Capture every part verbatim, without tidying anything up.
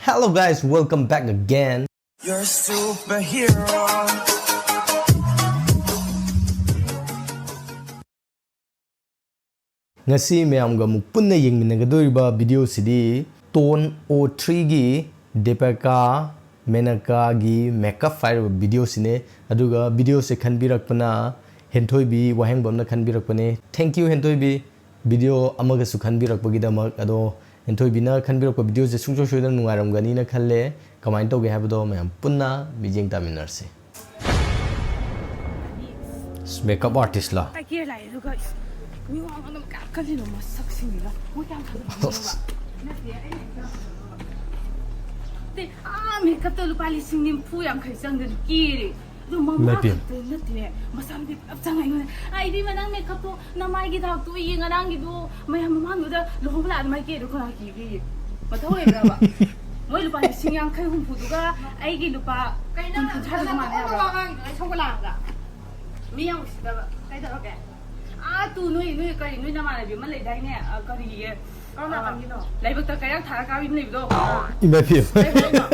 Hello guys, welcome back again. You're a superhero. ꯉꯁꯤ ꯃꯌꯥꯝꯒ ꯑꯃꯨꯛ ꯄꯨꯟꯅ ꯌꯦꯡꯃꯤꯟꯅꯒꯗꯧꯔꯤꯕ video ꯁꯤꯗꯤ Tone ꯑꯣ ꯊ꯭ꯔꯤꯒꯤ ꯗꯤꯄꯤꯀꯥ ꯃꯦꯅꯀꯥꯒꯤ makeup ꯍꯥꯏꯔꯤꯕ video ꯁꯤꯅꯦ꯫ ꯑꯗꯨꯒ video say ꯈꯟꯕꯤꯔꯛꯄꯅ ꯍꯦꯟꯊꯣꯏꯕꯤ ꯋꯥꯍꯦꯡꯕꯝꯅ ꯈꯟꯕꯤꯔꯛꯄꯅꯦ꯫ Thank you ꯍꯦꯟꯊꯣꯏꯕꯤ, video ꯑꯃꯒꯁꯨ ꯈꯟꯕꯤꯔꯛꯄꯒꯤꯗꯃꯛ꯫ ꯑꯗꯣ ꯍꯦꯟꯊꯣꯏꯕꯤꯅ ꯈꯟꯕꯤꯔꯛꯄ video ꯁꯦ ꯁꯨꯡꯁꯣꯏ ꯁꯣꯏꯗꯅ ꯅꯨꯡꯉꯥꯏꯔꯝꯒꯅꯤꯅ ꯈꯜꯂꯦ꯫ ꯀꯃꯥꯏꯅ ꯇꯧꯒꯦ ꯍꯥꯏꯕꯗꯣ ꯃꯌꯥꯝ ꯄꯨꯟꯅ ꯃꯤꯠꯌꯦꯡ ꯇꯥꯃꯤꯟꯅꯔꯁꯤ꯫ Makeup artist ꯂꯣ? ꯇꯀꯦꯔ ꯂꯥꯛꯑꯦ, ꯑꯗꯨꯒ ꯏꯁ, ꯃꯤ ꯋꯥ ꯉꯥꯡꯅꯕ ꯀꯌꯥꯝ ꯀꯜꯂꯤꯅꯣ, ꯃꯁꯛꯁꯤꯡꯗꯨꯒ꯫ ꯃꯣꯏ ꯀꯌꯥꯝ ꯐꯖꯕ ꯈꯪꯕ꯭ꯔꯥ? ꯅꯠꯇꯦ, ꯑꯩꯅ ꯍꯦꯛꯇ ꯐꯖꯕ꯫ ꯅꯠꯇꯦ, ꯑꯥ, makeup ꯇ ꯂꯨꯄꯥ ꯂꯤꯁꯤꯡ ꯅꯤꯐꯨ ꯌꯥꯡꯈꯩ ꯆꯪꯗꯅ ꯀꯦꯔꯦ꯫ ꯑꯗꯨ ꯃꯃꯥ ꯏꯃꯥ ꯄꯦꯝ꯫ ꯈꯛꯇ ꯅꯠꯇꯦ, ꯃꯆꯥꯅꯨꯄꯤ ꯄꯨꯂꯞ ꯆꯪꯉꯛꯑꯦ ꯑꯩꯉꯣꯟꯗ꯫ "ꯑꯥ, ꯏꯕꯦꯝꯃ, ꯅꯪ makeup ꯇꯣ ꯅꯃꯥꯏꯒꯤ ꯗꯥꯛꯇꯣ ꯎꯏꯌꯦ, ꯉꯔꯥꯡꯒꯤꯗꯣ ꯃꯌꯥꯝ ꯃꯃꯥꯡꯗꯨꯗ ꯂꯨꯍꯣꯡꯕ ꯂꯥꯛꯑ ꯑꯗꯨꯃꯥꯏꯅ ꯀꯦꯔꯤꯗꯣ ꯀꯅꯥ ꯀꯦꯒꯦ?" ꯃꯊꯧ ꯂꯩꯕ꯭ꯔꯕ? ꯃꯣꯏ ꯂꯨꯄꯥ ꯂꯤꯁꯤꯡ ꯌꯥꯡꯈꯩ ꯍꯨꯝꯐꯨꯗꯨꯒ ꯑꯩꯒꯤ ꯂꯨꯄꯥ ꯀꯩꯅꯣ ꯀꯨꯟ ꯀꯨꯟꯊ꯭ꯔꯥꯗꯨꯒ ꯅꯪ ꯃꯥꯟꯅꯕ꯭ꯔꯕ? ꯋꯥ ꯉꯥꯡꯉꯤꯗꯣ? ꯑꯩ ꯁꯧꯒꯠꯂꯛꯑꯒ꯫ ꯃꯤ ꯌꯥꯝ ꯎꯁꯤꯠꯇꯕ꯫ ꯀꯩꯗꯧꯔꯒꯦ? ꯑꯥ, ꯇꯨ ꯅꯣꯏ, ꯅꯣꯏ ꯀꯔꯤ, ꯅꯣꯏ ꯅꯃꯥꯟꯅꯕꯤ ꯑꯃ ꯂꯩꯗꯥꯏꯅꯦ? ꯑ, ꯀꯔꯤꯌꯦ? ꯀꯔꯝ ꯑ, ꯅꯥꯀꯟꯒꯤꯅꯣ? ꯂꯥꯏꯕꯛꯇ ꯀꯩꯔꯥꯛ ꯊꯥꯔ ꯀꯥꯕꯤ ꯑꯃ ꯂꯩꯕꯗꯣ? ꯏꯃꯥ ꯏꯕꯦꯝꯃ꯫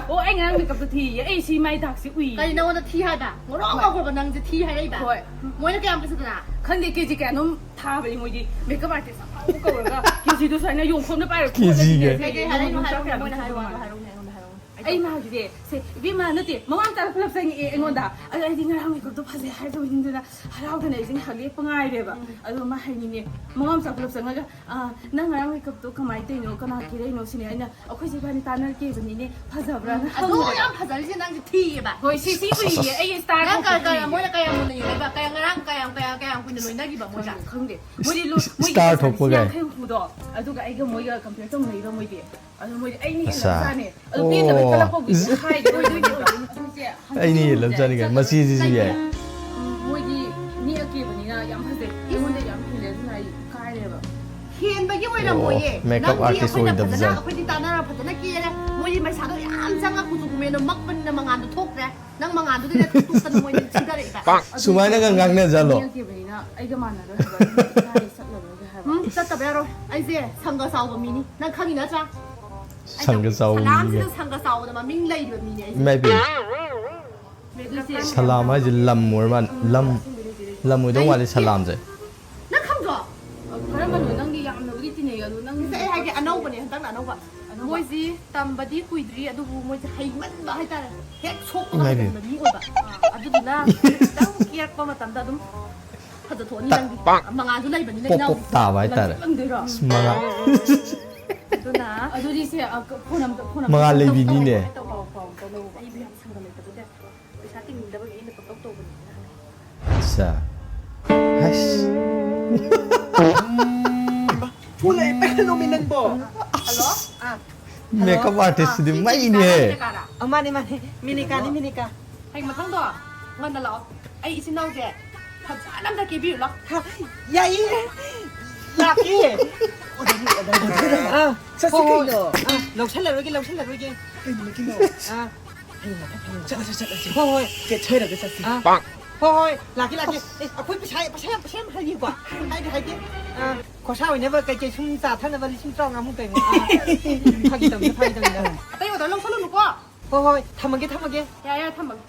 ꯑꯣ, ꯑꯩ ꯉꯔꯥꯡ makeup ꯇꯣ ꯊꯤꯌꯦ꯫ ꯑꯩ ꯁꯤ ꯃꯥꯏ ꯗꯥꯛꯁꯤ ꯎꯏꯌꯦ꯫ ꯀꯔꯤ ꯅꯉꯣꯟꯗ ꯊꯤ ꯍꯥꯏꯕ? ꯉꯧꯔꯣꯛ ꯉꯧꯈ꯭ꯔꯕ ꯅꯪꯁꯦ ꯊꯤ ꯍꯥꯏꯔꯛꯏꯕ? ꯍꯣꯏ꯫ ꯃꯣꯏꯅ ꯀꯌꯥꯝ ꯄꯤꯁꯤꯗꯅ? ꯈꯪꯗꯦ, KG ꯀꯌꯥꯅꯣꯝ ꯊꯥꯕꯅꯤ ꯃꯣꯏꯗꯤ꯫ Makeup artist ꯑꯐꯥꯎꯕ ꯀꯧꯔꯒ KG ꯗꯣ ꯁꯨꯃꯥꯏꯅ ꯌꯣꯡꯈꯣꯝꯗ ꯄꯥꯏꯔ KG ꯒꯤ꯫ ꯀꯩ ꯀꯩ ꯍꯥꯏꯔꯛꯏꯅꯣ ꯍꯥꯏꯔꯛꯎꯅꯦ, ꯃꯣꯏꯅ ꯍꯥꯏꯔꯛꯑꯣ, ꯍꯥꯏꯔꯛꯑꯣꯅꯦ, ꯑꯩꯉꯣꯟꯗ ꯍꯥꯏꯔꯛꯑꯣꯅꯦ꯫ ꯑꯩꯅ ꯍꯥꯏꯕꯗꯤ, ꯁꯦ, ꯏꯕꯦꯝꯃ, ꯅꯠꯇꯦ, ꯃꯃꯥ ꯃꯆꯥ ꯄꯨꯂꯞ ꯆꯪꯉꯛꯑꯦ ꯑꯩꯉꯣꯟꯗ꯫ ꯑꯗꯣ ꯑꯩꯗꯤ ꯉꯔꯥꯡ makeup ꯇꯣ ꯐꯖꯩ ꯍꯥꯏꯗꯕꯅꯤꯗꯅ ꯍꯔꯥꯎꯗꯅ ꯑꯩꯁꯦ ꯉꯥꯏꯍꯥꯛ ꯂꯦꯞꯄ ꯉꯥꯏꯔꯦꯕ꯫ ꯎꯝ꯫ ꯑꯗꯣ ꯃꯥ ꯍꯥꯏꯅꯤꯡꯉꯦ, ꯃꯃꯥ ꯃꯆꯥ ꯄꯨꯂꯞ ꯆꯪꯉꯒ, "ꯑ, ꯅꯪ ꯉꯔꯥꯡ makeup ꯇꯣ ꯀꯃꯥꯏꯅ ꯇꯧꯔꯤꯅꯣ? ꯀꯅꯥ ꯀꯦꯔꯛꯏꯅꯣ?" ꯁꯤꯅꯦ꯫ ꯑꯩꯅ, "ꯑꯩꯈꯣꯏꯁꯦ ꯏꯕꯥꯅꯤ ꯇꯥꯟꯅꯔ ꯀꯦꯕꯅꯤꯅꯦ, ꯐꯖꯕ꯭ꯔꯥꯅ?" ꯎꯝ, ꯑꯗꯨ ꯍꯪꯉꯦꯕ꯫ ꯌꯥꯝ ꯐꯖꯔꯤꯁꯦ ꯅꯪꯁꯦ ꯊꯤꯌꯦꯕ꯫ ꯍꯣꯏ, ꯁꯤ, ꯁꯤ ꯎꯏꯌꯦ, ꯑꯩꯒꯤ star ꯅꯪ ꯀ-, ꯊꯣꯛꯄꯁꯦ ꯀꯌꯥꯝ, ꯎꯏꯌꯦ꯫ ꯃꯣꯏꯅ ꯀꯌꯥꯝ ꯃꯨꯟꯅ ꯌꯦꯡꯉꯦꯕ? ꯀꯌꯥꯝ, ꯉꯔꯥꯡ ꯀꯌꯥꯝ, ꯀꯌꯥꯝ, ꯀꯌꯥꯝ ꯀꯨꯏꯅ ꯂꯣꯏꯅꯈꯤꯕ ꯃꯣꯏꯒ? ꯈꯪꯗꯦ, ꯈꯪꯗꯦ꯫ ꯃꯣꯏꯗꯤ ꯂꯨ-, ꯃꯣꯏꯗꯤ star ꯂꯨꯄꯥ ꯊꯣꯛꯄꯒ꯫ ꯂꯤꯁꯤꯡ ꯌꯥꯡꯈꯩ ꯍꯨꯝꯐꯨꯗꯣ, ꯑꯗꯨꯒ ꯑꯩꯒ ꯃꯣꯏꯒ compare ꯇꯧꯅꯩꯕ ꯃꯣꯏꯗꯤ꯫ ꯑꯗꯣ ꯃꯣꯏꯗꯤ ꯑꯩꯅ ꯑꯠꯆꯥ꯫ ꯍꯦꯜꯂꯕꯖꯥꯠꯅꯦ꯫ ꯑꯗꯨ ꯄꯦꯟꯗꯕꯩ ꯑꯣ꯫ ꯀꯂꯛꯄꯕꯨꯗꯤ ꯏꯁ꯫ ꯍꯥꯏꯗꯦ, ꯃꯣꯏꯗꯤ ꯍꯧꯖꯤꯛ ꯑꯩꯅ ꯍꯦꯜꯂꯕꯖꯥꯠꯅꯤ ꯀꯥꯏꯅ꯫ ꯃꯁꯤꯁꯤꯁꯨ ꯌꯥꯏ꯫ ꯎꯝ, ꯃꯣꯏꯗꯤ ꯅꯦꯛꯑ ꯀꯦꯕꯅꯤꯅ ꯌꯥꯝ ꯐꯖꯩ꯫ ꯑꯩꯉꯣꯟꯗ ꯌꯥꯝ ꯍꯦꯜꯂꯦ, ꯑꯗꯨꯅ ꯑꯩ ꯏꯀꯥꯏꯔꯦꯕ꯫ ꯍꯦꯟꯕꯒꯤ ꯑꯣꯏꯔꯝꯃꯣꯏꯌꯦ꯫ ꯑꯣ, makeup ꯅꯪꯗꯤ artist ꯑꯩꯈꯣꯏꯅ ꯐꯖꯅ, ꯑꯣꯏꯗꯕꯖꯥꯠꯅꯤ꯫ ꯑꯩꯈꯣꯏꯗꯤ ꯇꯥꯟꯅꯔ ꯐꯖꯅ ꯀꯦꯔꯦ꯫ ꯃꯣꯏꯗꯤ ꯃꯩꯁꯥꯗꯣ ꯌꯥꯝ ꯆꯪꯉ ꯀꯨꯆꯨ ꯀꯨꯃꯦꯟꯗꯣ ꯃꯛꯄꯅꯤꯅ ꯃꯉꯥꯜꯗꯣ ꯊꯣꯛꯇ꯭ꯔꯦ꯫ ꯅꯪ ꯃꯉꯥꯜꯗꯨꯗꯤ ꯅꯠꯇꯦ, ꯇꯣꯛꯇꯅ ꯃꯣꯏꯗꯤ ꯊꯤꯗꯔꯛꯏꯕ꯫ ꯁꯨꯃꯥꯏꯅꯒ ꯉꯥꯡꯅꯖꯥꯠꯂꯣ? ꯅꯦꯛꯑ ꯀꯦꯕꯅꯤꯅ ꯑꯩꯒ ꯃꯥꯟꯅꯔꯣꯏ ꯍꯥꯏꯕ꯫ ꯑꯗꯨꯅ ꯏꯀꯥꯏ ꯆꯠꯂꯔꯣꯏꯒꯦ ꯍꯥꯏꯕ꯫ ꯎꯝ, ꯆꯠꯇꯕ ꯌꯥꯔꯣꯏ꯫ ꯑꯩꯁꯦ ꯁꯪꯒ ꯆꯥꯎꯕ ꯃꯤꯅꯤ꯫ ꯅꯪ ꯈꯪꯉꯤ ꯅꯠꯇ꯭ꯔꯥ? ꯁꯪꯒ ꯆꯥꯎꯕ ꯃꯤꯅꯦ꯫ ꯁꯂꯥꯝꯁꯤꯗ ꯁꯪꯒ ꯆꯥꯎꯕꯗ ꯃꯃꯤꯡ ꯂꯩꯔꯤꯕ ꯃꯤꯅꯦ ꯑꯩꯁꯦ꯫ ꯏꯃꯥ ꯏꯕꯦꯝꯃ꯫ ꯑꯗꯨꯏꯁꯦ ꯁꯂꯥꯝ ꯍꯥꯏꯁꯦ ꯂꯝ ꯑꯣꯏꯔ ꯃꯥꯜꯂꯦ꯫ ꯂꯝ, ꯂꯝ ꯑꯣꯏꯗꯧ ꯃꯥꯜꯂꯦ ꯁꯂꯥꯝꯁꯦ꯫ ꯅꯪ ꯈꯪꯗ꯭ꯔꯣ? ꯀꯔꯝꯕꯅꯣ? ꯅꯪꯗꯤ ꯌꯥꯝꯅꯕꯨꯗꯤ ꯇꯤꯟꯅꯩ, ꯑꯗꯣ ꯅꯪ ꯁꯦ, ꯑꯩ ꯍꯥꯏꯒꯦ, ꯑꯅꯧꯕꯅꯦ, ꯍꯟꯗꯛꯅ ꯑꯅꯧꯕ꯫ ꯃꯣꯏꯁꯤ ꯇꯝꯕꯗꯤ ꯀꯨꯏꯗ꯭ꯔꯤ, ꯑꯗꯨꯕꯨ ꯃꯣꯏꯁꯦ ꯍꯩꯃꯟꯕ ꯍꯥꯏꯇꯥꯔꯦ꯫ ꯍꯦꯛ ꯁꯣꯛꯄꯒ ꯏꯃꯥ ꯏꯕꯦꯝꯃ꯫ ꯍꯩꯒꯟꯕ ꯃꯤ ꯑꯣꯏꯕ꯫ ꯑꯗꯨꯗꯨꯅ ꯈꯤꯇꯪ ꯀꯦꯔꯛꯄ ꯃꯇꯝꯗ ꯑꯗꯨꯝ ꯐꯖꯊꯣꯛꯑꯅꯤ ꯅꯪꯗꯤ꯫ ꯃꯉꯥꯜꯁꯨ ꯂꯩꯕꯅꯤꯅ ꯄꯣꯞ ꯏꯅꯥꯎ ꯄꯣꯞ ꯇꯥꯕ ꯍꯥꯏꯇꯥꯔꯦ꯫ ꯂꯪꯇ꯭ꯔꯤꯛ ꯂꯪꯗꯣꯏꯔꯣ? ꯑꯁ, ꯃꯉꯥꯜ꯫ ꯑꯗꯨꯅ ꯑꯗꯨꯗꯤ ꯁꯦ, ꯑ, ꯐꯣꯟ ꯑꯝꯇ, ꯐꯣꯟ ꯑꯝꯇ ꯃꯉꯥꯜ ꯇꯧ-, ꯂꯩꯕꯤꯅꯤꯅꯦ꯫ ꯇꯧ-, ꯇꯧ-, ꯇꯧ-, ꯇꯧ-, ꯇꯧ-, ꯑꯩꯕꯨ ꯌꯥꯝ ꯁꯪꯒ ꯂꯩꯇꯕꯗ ꯄꯩꯁꯥ ꯇꯤꯡꯅꯤꯡꯗꯕꯒꯤ ꯑꯩꯅ ꯄꯪꯇꯧ ꯇꯧꯕꯅꯤ꯫ ꯑꯠꯆꯥ꯫ ꯍꯩꯁ꯫ ꯐꯨꯜ ꯂꯩ, ꯀꯩꯅꯣꯃꯤ ꯅꯪꯕꯣ? ꯍꯜꯂꯣ? ꯑꯥ꯫ ꯃꯦꯀꯞ ꯑꯥꯔꯇꯤꯁꯁꯤꯗꯤ ꯃꯩꯅꯤꯍꯦ꯫ ꯑ, ꯃꯥꯅꯦ, ꯃꯥꯅꯦ꯫ ꯃꯤꯅꯤꯀꯥꯅꯤ, ꯃꯤꯅꯤꯀꯥ꯫ ꯍꯌꯦꯡ ꯃꯊꯪꯗꯣ ꯉꯟꯅ ꯂꯥꯛꯑꯣ꯫ ꯑꯩ ꯏꯆꯤꯟ ꯏꯅꯥꯎꯁꯦ ꯐꯖꯅ ꯑꯝꯇ ꯀꯦꯕꯤꯔꯨ ꯂꯥꯎ꯫ ꯍꯥ, ꯌꯥꯏꯌꯦ꯫ ꯂꯥꯛꯀꯦ꯫ ꯑꯥ, ꯆꯠꯁꯤ ꯍꯣꯏ, ꯍꯣꯏ꯫ ꯀꯩꯅꯣ꯫ ꯑꯥ, ꯂꯧꯁꯜꯂꯔꯣꯏꯒꯦ, ꯂꯧꯁꯜꯂꯔꯣꯏꯒꯦ꯫ ꯀꯩ ꯅꯨꯃꯤꯠꯀꯤꯅꯣ? ꯑꯥ꯫ ꯆꯠꯂꯁꯤ, ꯆꯠꯂꯁꯤ꯫ ꯍꯣꯏ, ꯍꯣꯏ꯫ ꯀꯦꯊꯔꯒ ꯆꯠꯁꯤ꯫ ꯑꯥ꯫ ꯍꯣꯏ, ꯍꯣꯏ, ꯂꯥꯛꯀꯦ, ꯂꯥꯛꯀꯦ꯫ ꯑꯦ, ꯑꯩꯈꯣꯏ ꯄꯩꯁꯥ, ꯄꯩꯁꯥ ꯌꯥꯝ, ꯄꯩꯁꯥ ꯌꯥꯝ ꯍꯥꯏꯒꯦꯀꯣ꯫ ꯍꯥꯏꯗꯤ, ꯍꯥꯏꯗꯤ, ꯑ, ꯈꯣꯔꯁꯥ ꯑꯣꯏꯅꯕ ꯀꯩꯀꯩ ꯁꯨꯝ ꯆꯥ ꯊꯛꯅꯕ ꯂꯤꯁꯤꯡ ꯇꯔꯥꯃꯉꯥꯃꯨꯛ ꯀꯩꯃꯨꯛ꯫ ꯑ, ꯐꯥꯒꯤ ꯇꯧꯅꯤꯗ, ꯐꯥꯒꯤ ꯇꯧꯅꯤꯗ꯫ ꯑꯇꯩ ꯑꯣꯔꯗꯔ ꯂꯧꯁꯜꯂꯨꯅꯨꯀꯣ꯫ ꯍꯣꯏ, ꯍꯣꯏ, ꯊꯝꯃꯒꯦ, ꯊꯝꯃꯒꯦ꯫ ꯌꯥꯔꯦ, ꯌꯥꯔꯦ, ꯊꯝꯃꯒꯦ꯫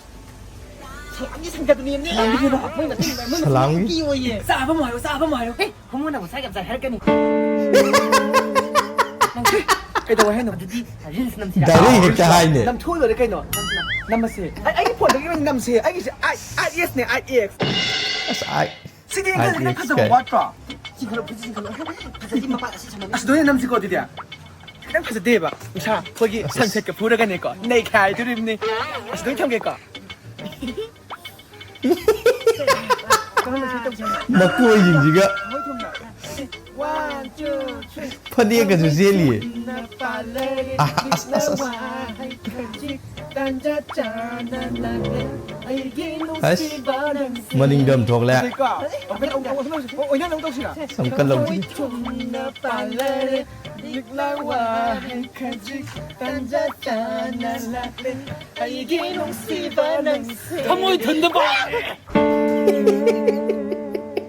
ꯁꯂꯥꯝꯒꯤ ꯁꯪꯒꯗꯨꯅꯦꯝꯅꯦ꯫ ꯁꯂꯥꯝꯒꯤꯗꯨꯔꯣ? ꯃꯣꯏ ꯃꯇꯨꯡ, ꯃꯣꯏ ꯃꯇꯨꯡ ꯁꯂꯥꯝꯒꯤ? ꯀꯤ ꯑꯣꯏꯌꯦ꯫ ꯆꯥꯕ ꯑꯃ ꯍꯥꯏꯌꯣ, ꯆꯥꯕ ꯑꯃ ꯍꯥꯏꯌꯣ꯫ ꯑꯦ, ꯍꯣꯃꯣꯅ ꯉꯁꯥꯏ ꯌꯥꯝ ꯆꯥꯏ ꯍꯥꯏꯔꯛꯀꯅꯤ꯫ ꯅꯪ ꯀꯩꯗꯧꯋꯦ ꯍꯥꯏꯅꯣ? ꯑꯗꯨꯗꯤ ꯔꯤꯜꯁ ꯅꯝꯁꯤꯔꯥ? ꯗꯥꯏꯔꯦꯛ ꯍꯦꯛꯇ ꯍꯥꯏꯅꯦ꯫ ꯅꯝꯊꯣꯛꯑ ꯂꯣꯏꯔꯦ ꯀꯩꯅꯣ? ꯅꯝꯁꯦ꯫ ꯑꯩ, ꯑꯩꯒꯤ ꯐꯣꯟꯗꯒꯤ ꯑꯣꯏꯅ ꯅꯝꯁꯦ꯫ ꯑꯩꯒꯤꯁꯦ ꯑꯥꯏ, ꯑꯥꯏ ꯑꯦꯁꯅꯦ, ꯑꯥꯏ ꯑꯦꯁ꯫ ꯑꯁ, ꯑꯥꯏ, ꯁꯤꯗꯤ ꯑꯥꯏ ꯈꯤꯇꯪ ꯑꯦꯁ ꯐꯖꯕ ꯀꯥꯏ꯫ ꯋꯥꯠꯇ꯭ꯔꯣ? ꯆꯤꯡꯈꯠꯂꯣ, ꯈꯨꯠꯁꯤ ꯆꯤꯡꯈꯠꯂꯣ꯫ ꯐꯖꯗꯤ ꯃꯄꯥꯟ ꯑꯁꯤ ꯁꯝꯃꯅꯤ꯫ ꯑꯁ, ꯑꯗꯨ ꯑꯣꯏꯅ ꯅꯝꯁꯤꯀꯣ ꯑꯗꯨꯗꯤ꯫ ꯈꯤꯇꯪ ꯐꯖꯗꯦꯕ꯫ ꯎꯁꯥ, ꯑꯩꯈꯣꯏꯒꯤ ꯑꯁ, ꯑꯁ꯫ ꯁꯟꯁꯦꯠꯀ ꯐꯨꯔꯒꯅꯦꯀꯣ, ꯅꯩꯈꯥꯏꯗꯣꯔꯤꯕꯅꯤ꯫ ꯑꯁ, ꯑꯗꯨꯝ ꯊꯝꯒꯦꯀꯣ꯫ ꯃꯀꯣꯏꯁꯤꯡꯁꯤꯒ ꯐꯅꯦꯛꯀꯁꯨ ꯆꯦꯜꯂꯤꯌꯦ꯫ ꯑꯁ, ꯑꯁ, ꯑꯁ, ꯑꯁ꯫ ꯑꯁ, ꯃꯅꯤꯡꯗ ꯑꯃ ꯊꯣꯛꯂꯦ꯫ ꯑꯃꯨꯛꯀ ꯂꯧꯁꯤ꯫ ꯊꯃꯣꯏ ꯊꯟꯗꯕ꯫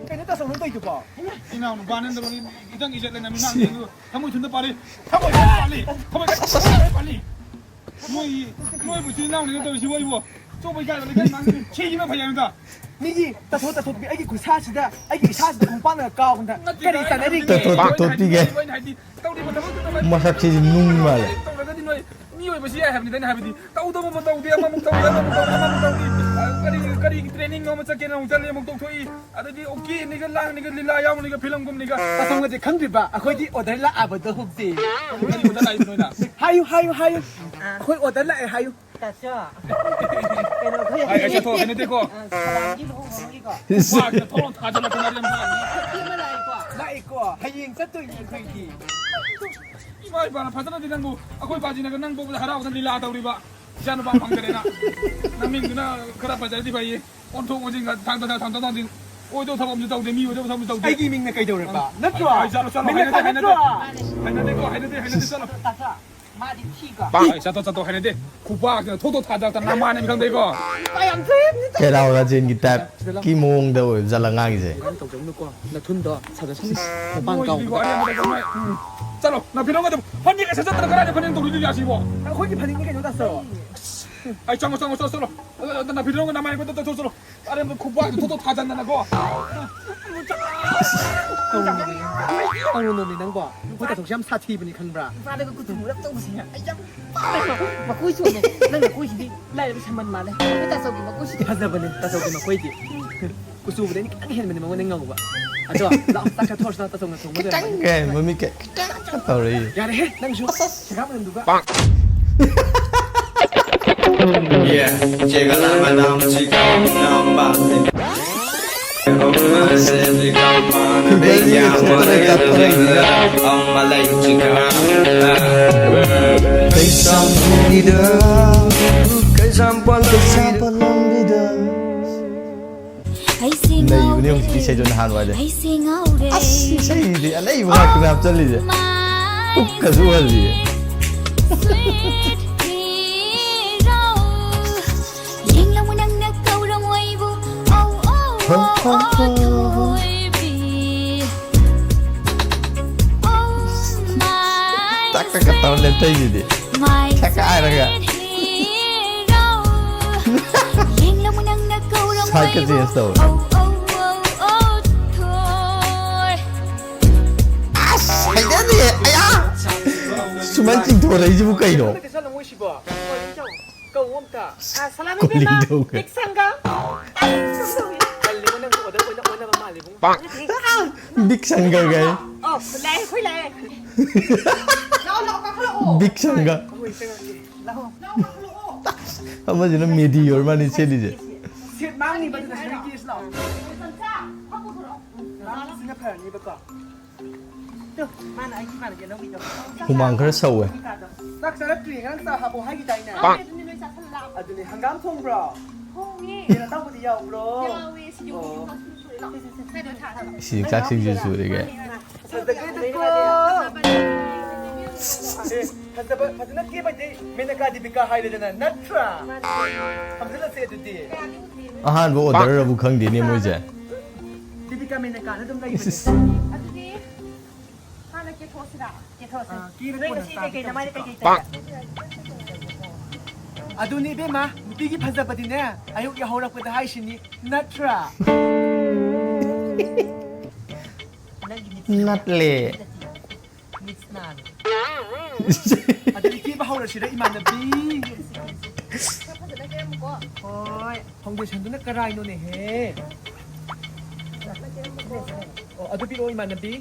ꯀꯩꯅꯣ ꯇꯥꯆꯧ, ꯅꯪ ꯇꯧꯔꯤ ꯏꯅꯥꯎ ꯅꯨꯄꯥ ꯅꯠꯇꯕ ꯃꯤ ꯏꯇꯪ ꯏꯖꯠ ꯂꯩꯅ ꯃꯤ ꯉꯥꯡꯗꯦ ꯑꯗꯨꯒ ꯊꯃꯣꯏ ꯊꯨꯝꯗ ꯄꯥꯜꯂꯤ꯫ ꯊꯃꯣꯏ ꯊꯨꯝꯗ ꯄꯥꯜꯂꯤ꯫ ꯊꯃꯣꯏ ꯊꯨꯝꯗ ꯄꯥꯜꯂꯤ꯫ ꯅꯣꯏ, ꯅꯣꯏꯕꯨ ꯏꯆꯤꯜ ꯏꯅꯥꯎꯅꯤꯅ ꯇꯧꯔꯤꯁꯤꯕꯨ ꯑꯩꯕꯨ ꯑꯆꯧꯕ ꯏꯀꯥꯏꯕ ꯂꯩꯀꯥꯏ ꯉꯥꯡꯗꯦ꯫ ꯁꯤꯈꯤꯕ ꯐꯩ ꯍꯥꯏꯕꯗ꯫ ꯃꯤꯒꯤ ꯇꯥꯊꯣꯛ ꯇꯥꯊꯣꯛꯄꯤ ꯑꯩꯒꯤ ꯈꯨꯠꯁꯥꯁꯤꯗ ꯑꯩꯒꯤ ꯏꯁꯥꯁꯤꯗ ꯈꯣꯡꯄꯥꯛꯅ ꯀꯥꯎꯕꯗ ꯅꯠꯇꯦ, ꯀꯔꯤ ꯑꯩꯅ ꯆꯥꯟꯅꯔꯤꯒꯦ? ꯍꯥꯏꯕꯗꯤ, ꯇꯥꯊꯣꯛ ꯇꯥꯊꯣꯛꯄꯤꯒꯦ꯫ ꯑꯩꯅ ꯍꯥꯏꯕꯗꯤ ꯇꯧꯔꯤꯕ ꯊꯕꯛꯇꯨꯗ ꯃꯁꯛꯁꯤꯗꯤ ꯅꯨꯡ ꯃꯥꯜꯂꯦ꯫ ꯇꯧꯔꯒꯗꯤ ꯅꯣꯏ ꯃꯤꯑꯣꯏꯕꯁꯤ ꯌꯥꯏ ꯍꯥꯏꯕꯅꯤꯗ ꯑꯩꯅ ꯍꯥꯏꯕꯗꯤ꯫ ꯇꯧꯗꯕ ꯑꯃ ꯇꯧꯗꯦ, ꯑꯃꯃꯨꯛ ꯇꯧꯗꯦ, ꯑꯃꯃꯨꯛ ꯇꯧꯗꯦ, ꯑꯃꯃꯨꯛ ꯇꯧꯗꯦ꯫ ꯀꯔꯤ, ꯀꯔꯤ training ꯑꯃ ꯆꯠꯀꯦꯅ ꯑꯃꯨꯛ ꯆꯠꯂꯦ, ꯑꯃꯨꯛ ꯇꯧꯊꯣꯛꯏ꯫ ꯑꯗꯩꯗꯤ ꯑꯣꯀꯦꯅꯤꯒ ꯂꯥꯡꯅꯤꯒ ꯂꯤꯂꯥ ꯌꯥꯎꯅꯤꯒ ꯐꯤꯂꯝꯒꯨꯝꯅꯤꯒ꯫ ꯇꯥꯊꯣꯛꯄꯁꯦ ꯈꯪꯗ꯭ꯔꯤꯕ ꯑꯩꯈꯣꯏꯗꯤ order ꯂꯥꯛꯑꯕꯗꯣ ꯍꯧꯖꯤꯛ꯫ ꯀꯔꯤ order ꯂꯥꯛꯏꯕ ꯅꯣꯏꯅ? ꯍꯥꯏꯌꯨ, ꯍꯥꯏꯌꯨ, ꯍꯥꯏꯌꯨ꯫ ꯑꯩꯈꯣꯏ order ꯂꯥꯛꯑꯦ ꯍꯥꯏꯌꯨ꯫ ꯇꯥꯆꯧ꯫ ꯀꯩꯅꯣ, ꯑꯩꯈꯣꯏ ꯍꯥꯏ, ꯑꯩ ꯆꯠꯊꯣꯛ ꯍꯩꯅꯗꯦꯀꯣ꯫ ꯑ, ꯁꯂꯥꯝꯒꯤ ꯂꯨꯍꯣꯡꯕꯒꯤꯀꯣ꯫ ꯈꯨꯄꯥꯛꯁꯤꯗ ꯊꯣꯛꯂꯥꯎ ꯊꯥꯖꯤꯜꯂꯛꯇꯅ ꯌꯥꯝ ꯅꯨꯡꯉꯥꯏꯅꯤ꯫ ꯅꯨꯄꯤ ꯑꯃ ꯂꯥꯛꯑꯦꯀꯣ꯫ ꯂꯥꯛꯑꯦꯀꯣ꯫ ꯍꯌꯦꯡ ꯆꯠꯇꯣꯏꯅꯦ ꯑꯩꯈꯣꯏꯗꯤ꯫ ꯏꯃꯥ ꯏꯄꯥꯅ ꯐꯖꯅꯗꯤ ꯅꯪꯕꯨ, ꯑꯩꯈꯣꯏ ꯄꯥꯖꯤꯅꯒ ꯅꯪ ꯄꯣꯛꯄꯗ ꯍꯔꯥꯎꯗꯅ ꯂꯤꯂꯥ ꯇꯧꯔꯤꯕ꯫ ꯏꯆꯥ ꯅꯨꯄꯥ ꯐꯪꯗꯔꯦꯅ꯫ ꯅꯃꯤꯡꯗꯨꯅ ꯈꯔ ꯐꯖꯔꯗꯤ ꯐꯩꯌꯦ꯫ ꯑꯣꯟꯊꯣꯛ ꯑꯣꯟꯁꯤꯟꯒ ꯊꯥꯡ ꯊꯥꯡ ꯊꯥꯡ ꯊꯥꯡ ꯊꯥꯡ ꯑꯣꯏꯗꯧ ꯊꯕꯛ ꯑꯃꯁꯨ ꯇꯧꯗꯦ, ꯃꯤ ꯑꯣꯏꯗꯧ ꯊꯕꯛ ꯑꯃꯁꯨ ꯇꯧꯗꯦ꯫ ꯑꯩꯒꯤ ꯃꯤꯡꯅ ꯀꯩꯗꯧꯔꯕ? ꯅꯠꯇ꯭ꯔꯣ? ꯑꯩ ꯆꯠꯂꯣ, ꯆꯠꯂꯣ, ꯃꯤꯡꯅ ꯍꯩꯅꯗꯦ, ꯈꯪ ꯅꯠꯇ꯭ꯔꯣ? ꯍꯩꯅꯗꯦ꯫ ꯍꯩꯅꯗꯦꯀꯣ, ꯍꯩꯅꯗꯦ, ꯍꯩꯅꯗꯦ, ꯆꯠꯂꯣ꯫ ꯇꯥꯆꯧ, ꯃꯥꯗꯤ ꯊꯤꯀꯣ꯫ ꯑꯩ ꯆꯠꯊꯣꯛ, ꯆꯠꯊꯣꯛ, ꯍꯩꯅꯗꯦ꯫ ꯈꯨꯄꯥꯛꯁꯤꯅ ꯊꯣꯛ ꯊꯣꯛ ꯊꯥꯗꯔꯛꯇꯅ ꯅꯃꯥꯟꯅꯕꯤ ꯈꯪꯗꯦꯀꯣ꯫ ꯃꯥ ꯌꯥꯝ ꯊꯤꯕꯅꯤ꯫ ꯀꯩꯔꯥꯎ ꯔꯥꯖꯦꯟꯒꯤ type ꯀꯤ ꯃꯑꯣꯡꯗ ꯑꯣꯏꯕ ꯖꯥꯠꯂ ꯉꯥꯡꯉꯤꯁꯦ꯫ ꯀꯩꯅꯣ ꯇꯧꯖꯧꯅꯨꯀꯣ, ꯅꯊꯨꯟꯗꯣ ꯁꯥꯖꯠ ꯁꯅꯤ꯫ ꯃꯄꯥꯟ ꯃꯣꯏꯁꯤꯗꯤꯀꯣ, ꯀꯥꯎꯕꯗ꯫ ꯑꯔꯦꯝꯕꯗ ꯀꯃꯥꯏ-, ꯎꯝ꯫ ꯆꯠꯂꯣ, ꯅꯥꯐꯤꯔꯣꯟꯒꯗꯣ ꯐꯅꯦꯛꯀ ꯁꯦꯠꯆꯠꯇꯅ ꯀꯗꯥꯏꯗ ꯐꯅꯦꯛ ꯇꯧꯔꯨꯗꯣꯏꯅꯣ ꯑꯁꯤꯕꯣ? ꯑꯩꯈꯣꯏꯒꯤ ꯐꯅꯦꯛꯅꯤ ꯀꯩꯅꯣ, ꯇꯥꯆꯧ꯫ ꯑꯩ ꯆꯪꯉꯣ, ꯆꯪꯉꯣ, ꯆꯠꯂꯣ, ꯆꯠꯂꯣ꯫ ꯑꯗꯣ, ꯑꯗꯣ ꯅꯥꯐꯤꯔꯣꯟꯒ ꯅꯃꯥꯏꯒꯗꯣ ꯇꯠꯊꯣꯛ ꯆꯠꯂꯣ꯫ ꯑꯔꯦꯝꯕ ꯈꯨꯄꯥꯛꯇꯣ ꯊꯣꯛ ꯊꯣꯛ ꯊꯥꯖꯟꯗꯅꯀꯣ꯫ ꯇꯧꯔꯨꯅꯨꯅꯦ ꯅꯪꯕꯣ꯫ ꯑꯩꯈꯣꯏ ꯇꯥꯆꯧꯁꯦ ꯌꯥꯝ ꯁꯥꯊꯤꯕꯅꯤ ꯈꯪꯕ꯭ꯔꯥ? ꯏꯄꯥꯗꯒ ꯀꯨꯆꯨ ꯃꯨꯔꯞ ꯇꯧꯕꯁꯦ ꯑꯩ ꯌꯥꯝ ꯄꯥꯝꯃꯦꯕ꯫ ꯃꯀꯣꯏ ꯆꯣꯝꯃꯦ꯫ ꯅꯪ ꯅꯀꯣꯏꯁꯤꯗꯤ ꯂꯥꯏꯔꯕ ꯁꯃꯟ ꯃꯥꯜꯂꯦ꯫ ꯑꯩꯈꯣꯏ ꯇꯥꯆꯧꯒꯤ ꯃꯀꯣꯏꯁꯤꯗꯤ꯫ ꯐꯖꯕꯅꯦ ꯇꯥꯆꯧꯒꯤ ꯃꯀꯣꯏꯗꯤ꯫ ꯀꯨꯆꯨꯕꯨꯗꯤ ꯑꯩꯅ ꯈꯤꯇꯪ ꯍꯦꯟꯕꯅꯦ ꯃꯉꯣꯟꯗ ꯉꯧꯕ꯫ ꯑꯗꯣ ꯂꯥꯛꯑꯣ, ꯆꯥꯛ ꯆꯥꯊꯣꯛꯑꯁꯤ ꯂꯥꯛꯑꯣ, ꯇꯥꯆꯧꯅ ꯊꯣꯡꯕ ꯈꯤꯇꯪ ꯂꯣꯏꯔꯝꯃꯅꯤ꯫ ꯍꯦꯟꯕ ꯃꯤ ꯀꯩ-, ꯈꯤꯇꯪ ꯇꯧꯔꯛꯏ꯫ ꯌꯥꯔꯦꯍꯦ, ꯅꯪꯁꯨ꯫ ꯁꯦꯒꯥꯛ ꯃꯅꯝꯗꯨꯒ꯫ Yeah, llega la mano, chica, no, ꯅꯩꯕꯅꯦ ꯍꯧꯖꯤꯛꯀꯤ ꯏꯁꯩꯗꯣ ꯅꯍꯥꯟꯋꯥꯏꯗꯩ꯫ ꯑꯁ, ꯏꯁꯩꯗꯤ ꯑꯅꯩꯕ ꯉꯥꯛꯇꯅꯦ ꯍꯥꯞꯆꯜꯂꯤꯁꯦ꯫ ꯄꯨꯛꯀꯁꯨ ꯎꯍꯜꯂꯤꯌꯦ꯫ ꯌꯦꯡꯂꯝꯃꯨ ꯅꯪꯅ ꯀꯧꯔꯝꯃꯣꯏꯕꯨ꯫ ꯑꯧ, ꯑꯧ, ꯑꯧ, ꯑꯧ, ꯊꯣꯏꯕꯤ꯫ ꯀꯛꯀ ꯇꯧꯔ ꯂꯦꯞꯊꯩꯁꯤꯗꯤ꯫ ꯁꯛꯀ ꯍꯥꯏꯔꯒ꯫ ꯁꯥꯏꯠꯀ ꯆꯦꯟꯖ ꯇꯧꯔꯦ꯫ ꯑꯁ, ꯍꯩꯅꯗꯦ꯫ ꯑꯌꯥ! ꯁꯨꯃꯥꯏꯅ ꯆꯤꯡꯊꯣꯔꯛꯏꯁꯤꯕꯨ ꯀꯩꯅꯣ? ꯀꯧ ꯑꯝꯇ꯫ ꯑ, ꯁꯂꯥꯝ ꯀꯣꯂꯤ ꯏꯕꯦꯝꯃ꯫ ꯇꯧꯒꯦ꯫ ꯕꯤꯛ ꯁꯪꯒ꯫ ꯇꯜꯂꯤꯕꯣ, ꯅꯪꯁꯨ ꯑꯣꯗꯔ ꯑꯣꯏꯅ ꯑꯣꯟꯅꯕ ꯃꯥꯜꯂꯤꯕꯣ꯫ ꯕꯤꯛ ꯁꯪꯒ ꯀꯥꯏ꯫ ꯑꯣ, ꯂꯥꯛꯑꯦ, ꯑꯩꯈꯣꯏ ꯂꯥꯛꯑꯦ꯫ ꯂꯥꯛꯑꯣ, ꯂꯥꯛꯑꯣ, ꯀꯥꯈꯠꯂꯛꯑꯣ꯫ ꯕꯤꯛ ꯁꯪꯒ꯫ ꯑꯩꯈꯣꯏ ꯆꯪꯉꯛꯀꯦ꯫ ꯂꯥꯛꯑꯣ꯫ ꯑꯃꯁꯤꯅ ꯃꯦꯗꯤ ꯑꯣꯏꯔ ꯃꯥꯜꯂꯦ ꯁꯦꯠꯂꯤꯁꯦ꯫ ꯁꯦꯠ ꯃꯥꯡꯅꯤꯕ ꯑꯗꯨꯗ ꯁꯨꯃꯥꯏꯅ ꯀꯦꯁꯤ ꯂꯥꯛꯑꯣ꯫ ꯁꯤꯅ ꯐꯔꯅꯤꯕꯀꯣ꯫ ꯇꯨ, ꯃꯥꯅ ꯑꯩꯒꯤ ꯏꯃꯥꯟꯅꯕꯤ ꯑꯅꯧꯕꯤꯗꯣ꯫ ꯍꯨꯃꯥꯡ ꯈꯔ ꯁꯧꯋꯦ꯫ ꯆꯥꯛ ꯆꯥꯔꯛꯇ꯭ꯔꯤ, ꯉꯔꯥꯡ ꯆꯥ ꯍꯥꯞꯄꯣ ꯍꯥꯏꯈꯤꯗꯥꯏꯅꯦ? ꯑꯗꯨꯅꯦ, ꯅꯣꯏ ꯆꯥꯁꯜꯂꯨ ꯂꯥꯛꯑꯣ꯫ ꯑꯗꯨꯅꯦ, ꯍꯪꯒꯥꯝ ꯊꯣꯡꯕ꯭ꯔꯣ? ꯊꯣꯡꯉꯦ꯫ ꯌꯦꯟ ꯑꯇꯥꯎꯕꯗꯤ ꯌꯥꯎꯕ꯭ꯔꯣ? ꯌꯥꯎꯋꯦ, ꯁꯤꯗꯤ ꯑꯣ꯫ ꯁꯤꯗꯤ ꯆꯥꯛꯁꯤꯡꯁꯨ ꯁꯨꯔꯦ ꯀꯥꯏ꯫ ꯐꯖꯗꯦꯗꯀꯣ꯫ ꯑꯦ, ꯐꯖꯕ, ꯐꯖꯅ ꯀꯦꯕꯩꯗꯤ ꯃꯦꯅꯀꯥ ꯗꯤꯄꯤꯀꯥ ꯍꯥꯏꯔꯦꯗꯅ, ꯅꯠꯇ꯭ꯔꯥ? ꯐꯝꯖꯤꯜꯂꯁꯦ ꯑꯗꯨꯗꯤ꯫ ꯑꯍꯥꯟꯕ ꯑꯣꯔꯗꯔꯕꯨ ꯈꯪꯗꯦꯅꯦ ꯃꯣꯏꯁꯦ꯫ ꯗꯤꯄꯤꯀꯥ ꯃꯦꯅꯀꯥꯅ ꯑꯗꯨꯝ ꯂꯩꯕꯅꯦ꯫ ꯏꯁ꯫ ꯑꯗꯨꯗꯤ ꯍꯥꯟꯅ ꯀꯦꯊꯣꯛꯑꯁꯤꯔꯥ? ꯀꯦꯊꯣꯛꯑꯁꯤ꯫ ꯑꯥ, ꯀꯦꯔꯁꯤ, ꯅꯣꯏ ꯉꯁꯤ ꯀꯦꯔꯁꯤ꯫ ꯀꯩꯀꯩ ꯅꯃꯥꯏꯗ ꯀꯩꯀꯩ ꯇꯩꯒꯦ? ꯑꯗꯨꯅꯤ ꯏꯕꯦꯝꯃ, ꯅꯨꯄꯤꯒꯤ ꯐꯖꯕꯗꯤꯅꯦ, ꯑꯌꯨꯛ ꯌꯥꯍꯧꯔꯛꯄꯗ ꯍꯥꯏꯁꯤꯅꯤ, ꯅꯠꯇ꯭ꯔꯥ? ꯅꯪꯒꯤ ꯃꯤꯠꯁꯤ ꯅꯠꯂꯦ꯫ ꯃꯤꯠꯁꯤ ꯅꯥꯜꯂꯦ꯫ ꯑꯗꯨꯗꯤ ꯀꯦꯕ ꯍꯧꯔꯁꯤꯔ, ꯏꯃꯥꯟꯅꯕꯤ? ꯈꯔ ꯐꯖꯅ ꯀꯦꯔꯝꯃꯨꯀꯣ꯫ ꯍꯣꯏ, ꯐꯥꯎꯟꯗꯦꯁꯟꯗꯨꯅ ꯀꯔꯥꯏꯅꯣꯅꯦꯍꯦ? ꯑꯣ, ꯑꯗꯨ ꯄꯤꯔꯛꯑꯣ, ꯏꯃꯥꯟꯅꯕꯤ꯫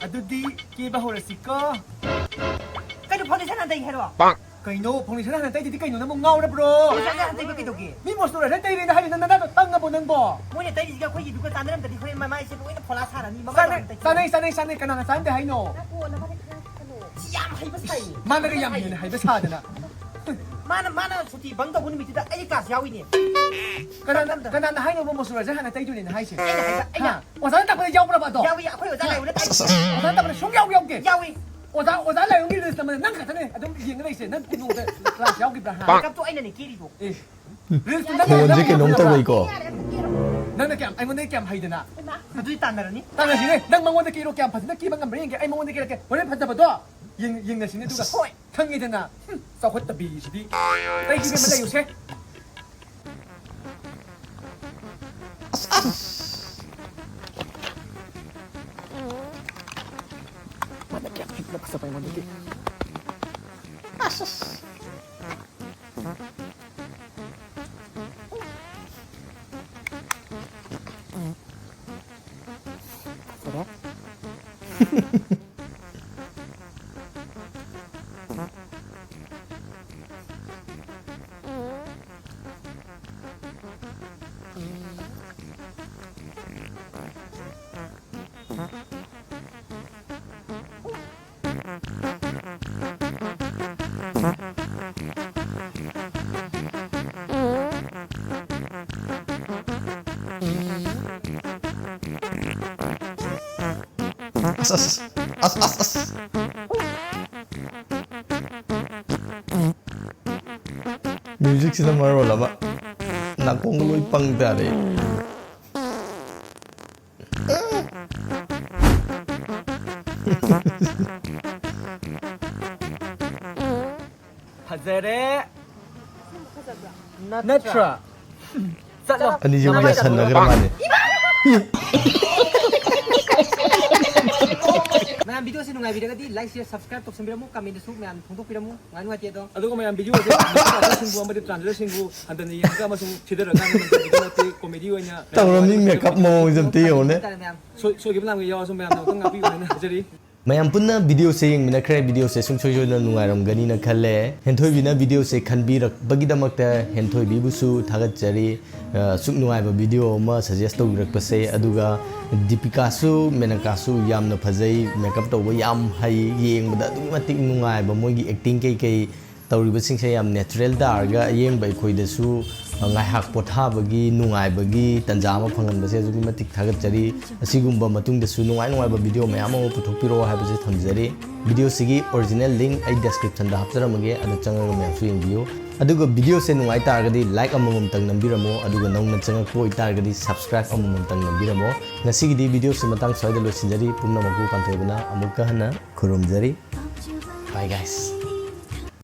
ꯑꯗꯨꯗꯤ ꯀꯦꯕ ꯍꯧꯔꯁꯤꯀꯣ꯫ ꯀꯩꯅꯣ, ꯐꯥꯎꯟꯗꯦꯁꯟ ꯍꯥꯟꯅ ꯇꯩꯒꯦ ꯍꯥꯏꯔꯣ? ꯀꯩꯅꯣ, ꯐꯥꯎꯟꯗꯦꯁꯟ ꯍꯥꯟꯅ ꯇꯩꯗꯗꯤ ꯀꯩꯅꯣ, ꯅꯪꯕꯨ ꯉꯥꯎꯔꯕ꯭ꯔꯣ? ꯐꯥꯎꯟꯗꯦꯁꯟ ꯍꯥꯟꯅ ꯇꯩꯕ ꯀꯩꯗꯧꯒꯦ? ꯃꯤ ꯃꯣꯏꯁꯆꯔꯥꯏꯖꯔ ꯇꯩꯔꯦꯅ ꯍꯥꯏꯔꯤ, ꯅꯪ ꯅꯅꯥꯗꯣ ꯇꯪꯉꯕꯣ ꯅꯪꯕꯣ? ꯃꯣꯏꯅ ꯇꯩꯔꯤꯁꯤꯒ ꯑꯩꯈꯣꯏꯒꯤꯗꯨꯒ ꯆꯥꯟꯅꯔꯝꯗ꯭ꯔꯗꯤ ꯍꯣꯔꯦꯟ ꯃꯃꯥꯏꯁꯦ ꯂꯣꯏꯅ ꯐꯣꯂꯥ ꯁꯥꯔꯅꯤ, ꯃꯃꯥꯏ ꯆꯥꯅꯩ, ꯇꯧꯔꯒ ꯇꯩꯁꯤꯜꯂꯣ꯫ ꯆꯥꯅꯩ, ꯆꯥꯅꯩ, ꯆꯥꯅꯩ, ꯀꯅꯥꯅ ꯆꯥꯟꯅꯗꯦ ꯍꯥꯏꯅꯣ? ꯅꯪ ꯀꯣꯟꯅ ꯃꯥꯅ ꯈꯔ ꯀꯩꯅꯣ꯫ ꯁꯤ ꯌꯥꯝ ꯍꯩꯕ ꯁꯥꯏꯌꯦ꯫ ꯃꯥꯅꯒ ꯌꯥꯝ ꯍꯩꯅ ꯍꯩꯕ ꯁꯥꯗꯅ꯫ ꯃꯥꯅ, ꯃꯥꯅ ꯁꯨꯇꯤ ꯕꯪ ꯇꯧꯕ ꯅꯨꯃꯤꯠꯇꯨꯗ ꯑꯩ ꯀ꯭ꯂꯥꯁ ꯌꯥꯎꯏꯅꯦ꯫ ꯀꯅꯥꯅ, ꯀꯅꯥꯅ ꯍꯥꯏꯅꯣꯕ ꯃꯣꯏꯁꯆꯔꯥꯏꯖꯔ ꯍꯥꯟꯅ ꯇꯩꯗꯣꯏꯅꯦꯅ ꯍꯥꯏꯁꯦ? ꯑꯩꯅ ꯍꯥꯏꯕ, ꯑꯩꯅ꯫ ꯍꯥ? ꯑꯣꯖꯥꯅ ꯇꯥꯛꯄꯗ ꯌꯥꯎꯕ꯭ꯔꯕ ꯑꯗꯣ? ꯌꯥꯎꯏ, ꯑꯩꯈꯣꯏ ꯑꯣꯖꯥ ꯂꯥꯏꯔꯦꯝꯕꯤꯅ ꯇꯥꯛꯏ꯫ ꯑꯣꯖꯥꯅ ꯇꯥꯛꯄꯗ ꯁꯨꯡꯌꯥꯎ ꯌꯥꯎꯗꯦ꯫ ꯌꯥꯎꯏ꯫ ꯑꯣꯖꯥ, ꯑꯣꯖꯥ ꯂꯥꯏꯔꯦꯝꯕꯤꯒꯤ ꯂꯤꯁ ꯑꯃꯗ ꯅꯪ ꯈꯛꯇꯅꯦ ꯑꯗꯨꯝ ꯌꯦꯡꯉ ꯂꯩꯁꯦ꯫ ꯅꯪ ꯅꯣꯡꯃꯗ ꯀ꯭ꯂꯥꯁ ꯌꯥꯎꯈꯤꯕ꯭ꯔꯥ? ꯍꯥ? ꯃꯦꯀꯞꯇꯣ ꯑꯩꯅꯅꯦ ꯀꯦꯔꯤꯗꯣ꯫ ꯑꯦ꯫ ꯔꯤꯜꯁꯇꯨ ꯅꯪ ꯐꯣꯟꯁꯦ ꯅꯪ ꯀꯩꯅꯣꯝ ꯅꯪ ꯇꯧꯋꯤꯀꯣ꯫ ꯅꯪꯅ ꯀꯌꯥꯝ, ꯑꯩꯉꯣꯟꯗꯒꯤ ꯀꯌꯥꯝ ꯍꯩꯗꯅ? ꯑꯗꯨꯗꯤ ꯇꯥꯟꯅꯔꯅꯤ꯫ ꯇꯥꯟꯅꯁꯤꯅꯦ꯫ ꯅꯪ ꯃꯉꯣꯟꯗ ꯀꯦꯔꯣ, ꯀꯌꯥꯝ ꯐꯖꯅ ꯀꯦꯕ ꯉꯝꯕ꯭ꯔꯥ ꯌꯦꯡꯒꯦ꯫ ꯑꯩ ꯃꯉꯣꯟꯗ ꯀꯦꯔꯛꯀꯦ꯫ ꯍꯣꯔꯦꯟ ꯐꯖꯕꯗꯣ꯫ ꯌꯦꯡ- ꯌꯦꯡꯅꯁꯤꯅꯦ ꯑꯗꯨꯒ꯫ ꯑꯁ꯫ ꯍꯣꯏ꯫ ꯈꯪꯉꯤꯗꯅ꯫ ꯍꯨꯝ, ꯆꯥꯎꯈꯠꯇꯕꯤꯁꯤꯗꯤ꯫ ꯑꯩꯒꯤ ꯏꯕꯦꯝꯃ ꯂꯩꯌꯨꯁꯦ꯫ ꯃꯥꯅ ꯀꯌꯥꯝ ꯍꯦꯟꯅ ꯐꯖꯕ ꯑꯩꯉꯣꯟꯗꯒꯤ꯫ ꯑꯁ, ꯑꯁ꯫ ꯐꯖꯔꯦ꯫ ꯑꯁ, ꯑꯁ, ꯑꯁ, ꯑꯁ, ꯑꯁ꯫ Musicꯁꯤꯅ ꯃꯔꯣꯜ ꯑꯃ ꯅꯥꯀꯣꯡꯒ ꯂꯣꯏ ꯄꯪ ꯇꯥꯔꯦ꯫ ꯐꯖꯔꯦ꯫ ꯅꯠꯇ꯭ꯔꯥ? ꯆꯠꯂꯣ꯫ ꯑꯅꯤꯁꯦ ꯅꯃꯥꯏ ꯌꯥꯁꯟꯅꯈ꯭ꯔ ꯆꯠꯂꯣ꯫ ꯃꯥꯜꯂꯦ꯫ ꯃꯌꯥꯝ videoꯁꯤ ꯅꯨꯡꯉꯥꯏꯕꯤꯔꯒꯗꯤ like, share, subscribe ꯇꯧꯁꯟꯕꯤꯔꯝꯃꯨ, commentꯗꯁꯨ ꯃꯌꯥꯝ ꯐꯣꯡꯗꯣꯛꯄꯤꯔꯝꯃꯨ꯫ ꯅꯨꯡꯉꯥꯏ ꯅꯨꯡꯉꯥꯏꯇꯦ ꯑꯗꯣ꯫ ꯑꯗꯨꯒ ꯃꯌꯥꯝ videoꯁꯤꯡꯕꯨ ꯑꯃꯗꯤ translatorꯁꯤꯡꯕꯨ ꯍꯟꯊꯅ ꯌꯦꯡꯉꯒ ꯑꯃꯁꯨꯡ ꯊꯤꯗꯔꯒ ꯑꯗꯨꯛꯀꯤ ꯃꯇꯤꯛ comedy ꯑꯣꯏꯅ ꯇꯧꯔꯝꯃꯤ makeup ꯃꯑꯣꯡꯁꯦ ꯑꯝꯇ ꯌꯦꯡꯉꯨꯅꯦ꯫ ꯍꯥꯏꯇꯥꯔꯦ ꯃꯌꯥꯝ꯫ ꯁꯣꯏ-, ꯁꯣꯏꯈꯤꯕ ꯂꯥꯟꯈꯤꯕ ꯌꯥꯎꯔꯁꯨ ꯃꯌꯥꯝꯅ ꯑꯃꯨꯛꯇꯪ ꯉꯥꯛꯄꯤꯌꯨ ꯍꯥꯏꯅ ꯍꯥꯏꯖꯔꯤ꯫ ꯃꯌꯥꯝ ꯄꯨꯟꯅ videoꯁꯦ ꯌꯦꯡꯃꯤꯟꯅꯈ꯭ꯔꯦ꯫ Videoꯁꯦ ꯁꯨꯡꯁꯣꯏ ꯁꯣꯏꯗꯅ ꯅꯨꯡꯉꯥꯏꯔꯝꯒꯅꯤꯅ ꯈꯜꯂꯦ꯫ ꯍꯦꯟꯊꯣꯏꯕꯤꯅ videoꯁꯦ ꯈꯟꯕꯤꯔꯛꯄꯒꯤꯗꯃꯛꯇ ꯍꯦꯟꯊꯣꯏꯕꯤꯕꯨꯁꯨ ꯊꯥꯒꯠꯆꯔꯤ꯫ ꯑ, ꯑꯁꯨꯛ ꯅꯨꯡꯉꯥꯏꯕ video ꯑꯃ suggest ꯇꯧꯕꯤꯔꯛꯄꯁꯦ꯫ ꯑꯗꯨꯒ ꯗꯤꯄꯤꯀꯥꯁꯨ, ꯃꯦꯅꯀꯥꯁꯨ ꯌꯥꯝꯅ ꯐꯖꯩ, makeup ꯇꯧꯕ ꯌꯥꯝ ꯍꯩ, ꯌꯦꯡꯕꯗ ꯑꯗꯨꯛꯀꯤ ꯃꯇꯤꯛ ꯅꯨꯡꯉꯥꯏꯕ, ꯃꯣꯏꯒꯤ acting ꯀꯩꯀꯩ ꯇꯧꯔꯤꯕꯁꯤꯡꯁꯦ ꯌꯥꯝ natural ꯇꯥꯔꯒ ꯑꯌꯦꯡꯕ ꯑꯩꯈꯣꯏꯗꯁꯨ, ꯑ, ꯉꯥꯏꯍꯥꯛ ꯄꯣꯊꯥꯕꯒꯤ ꯅꯨꯡꯉꯥꯏꯕꯒꯤ ꯇꯟꯖꯥ ꯑꯃ ꯐꯪꯍꯟꯕꯁꯦ ꯑꯗꯨꯛꯀꯤ ꯃꯇꯤꯛ ꯊꯥꯒꯠꯆꯔꯤ꯫ ꯑꯁꯤꯒꯨꯝꯕ ꯃꯇꯨꯡꯗꯁꯨ ꯅꯨꯡꯉꯥꯏ ꯅꯨꯡꯉꯥꯏꯕ video ꯃꯌꯥꯝ ꯑꯃ ꯄꯨꯊꯣꯛꯄꯤꯔꯛꯑꯣ ꯍꯥꯏꯕꯁꯦ ꯊꯝꯖꯔꯤ꯫ Videoꯁꯤꯒꯤ original link ꯑꯩ descriptionꯗ ꯍꯥꯞꯆꯔꯝꯃꯒꯦ, ꯑꯗꯨ ꯆꯪꯉꯒ ꯃꯌꯥꯝꯁꯨ ꯌꯦꯡꯕꯤꯌꯨ꯫ ꯑꯗꯨꯒ videoꯁꯦ ꯅꯨꯡꯉꯥꯏ ꯇꯥꯔꯒꯗꯤ like ꯑꯃꯃꯝꯇꯪ ꯅꯝꯕꯤꯔꯝꯃꯣ, ꯑꯗꯨꯒ ꯅꯧꯅ ꯆꯪꯉꯛꯄ ꯑꯣꯏꯇꯥꯔꯒꯗꯤ subscribe ꯑꯃꯃꯝꯇꯪ ꯅꯝꯕꯤꯔꯝꯃꯣ꯫ ꯉꯁꯤꯒꯤꯗꯤ videoꯁꯤ ꯃꯇꯥꯡ ꯁ꯭ꯋꯥꯏꯗ ꯂꯣꯏꯁꯤꯟꯖꯔꯤ꯫ ꯄꯨꯝꯅꯃꯛꯄꯨ ꯄꯥꯟꯊꯣꯏꯕꯅ ꯑꯃꯨꯛꯀ ꯍꯟꯅ ꯈꯨꯔꯨꯝꯖꯔꯤ꯫ Bye, guys.